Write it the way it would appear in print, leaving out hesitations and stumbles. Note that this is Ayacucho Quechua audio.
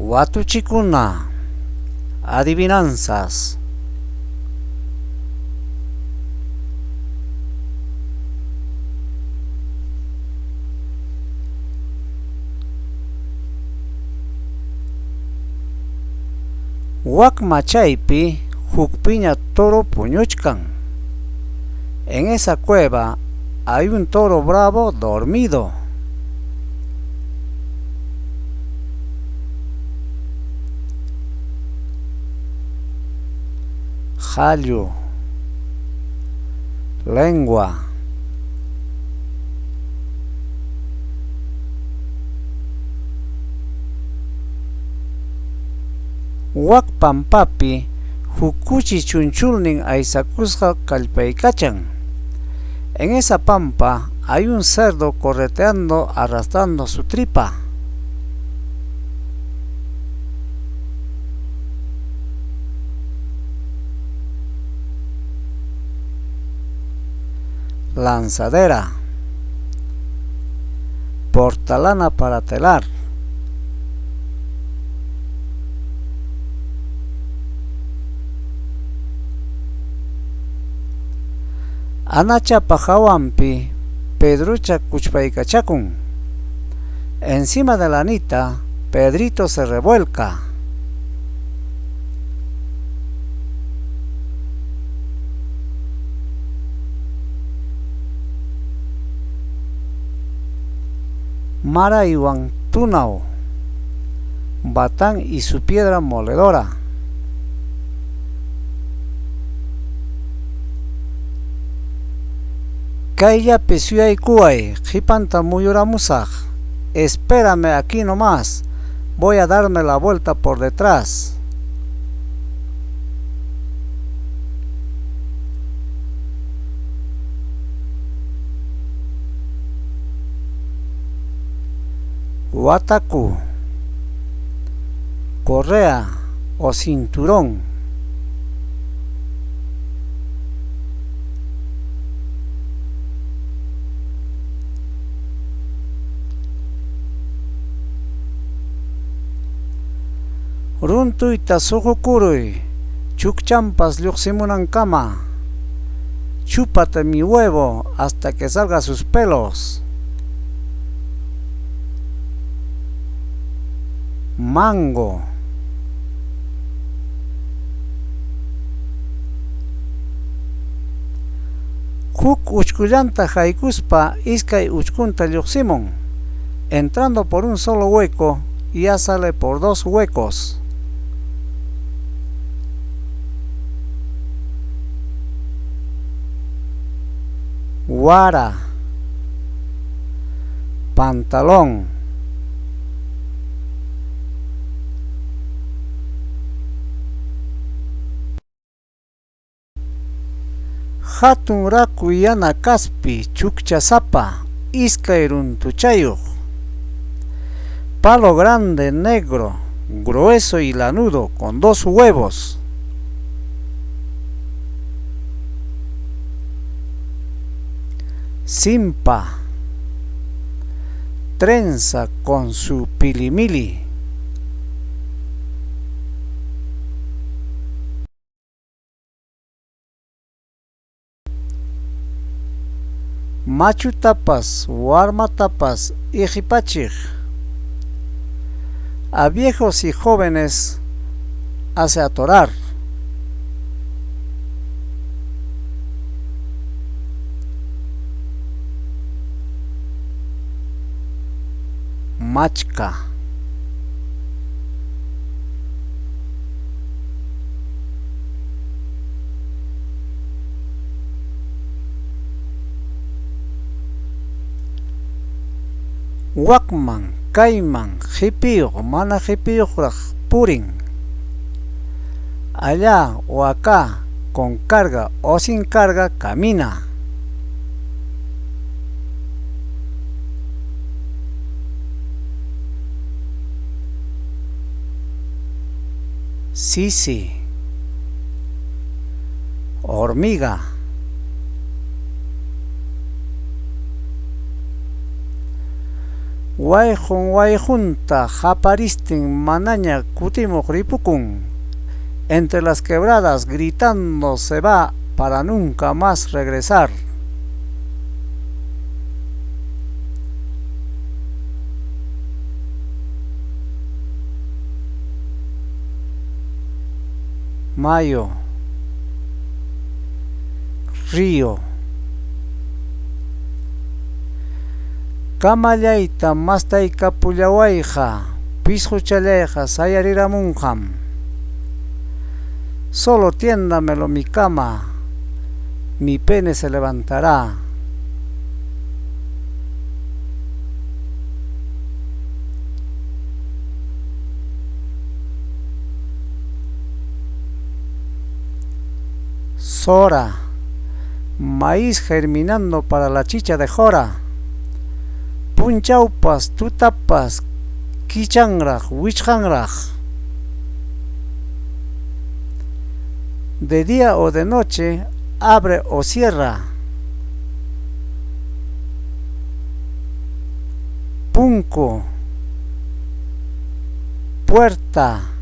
Watuchikuna. Adivinanzas. Wak machaypi huk piña toro puñuchkan. En esa cueva hay un toro bravo dormido. Qallu. Lengua. Wak pampapi huk kuchi chunchulnin aysakusqa kallpaykachan. En esa pampa hay un cerdo correteando arrastrando su tripa. Lanzadera. Portalana para telar. Anachapa hawanpi Pedrucha kuchpaykachakun. Encima de la Anita, Pedrito se revuelca. Maraywan tunaw. Batán y su piedra moledora. Kayllapi suyaykuway, qhipanta muyuramusaq. Espérame aquí nomás, voy a darme la vuelta por detrás. Wataku. Correa o cinturón. Runtuyta suqukuruy, chukchampas lluqsimunankama. Chúpate mi huevo hasta que salga sus pelos. Mango. Huk uchkullanta haykuspa iskay uchkunta lluqsimun. Entrando por un solo hueco, ya sale por dos huecos. Wara. Pantalón. Hatun raku yana kaspi chukchasapa iskay runtuchayuq. Palo grande negro, grueso y lanudo con dos huevos. Simpa. Trenza con su pilimili. Machutapas, warmatapas, iqipachiq. A viejos y jóvenes hace atorar. Machka. Wakman, kayman, qhipiyuq, mana qhipiyuqraq purin. Allá o acá, con carga o sin carga, camina. Sisi. Hormiga. Wayqun wayqunta qaparistin manaña kutimuq ripukun. Entre las quebradas gritando se va para nunca más regresar. Mayo, río. Kamallayta mastaykapullawayqa pisquchallayqa sayariramunqam. Solo tiéndamelo mi cama, mi pene se levantará. Sora, maíz germinando para la chicha de jora. Punchawpas tutapas kichanraq wichqanraq. De día o de noche, abre o cierra. Punku, puerta.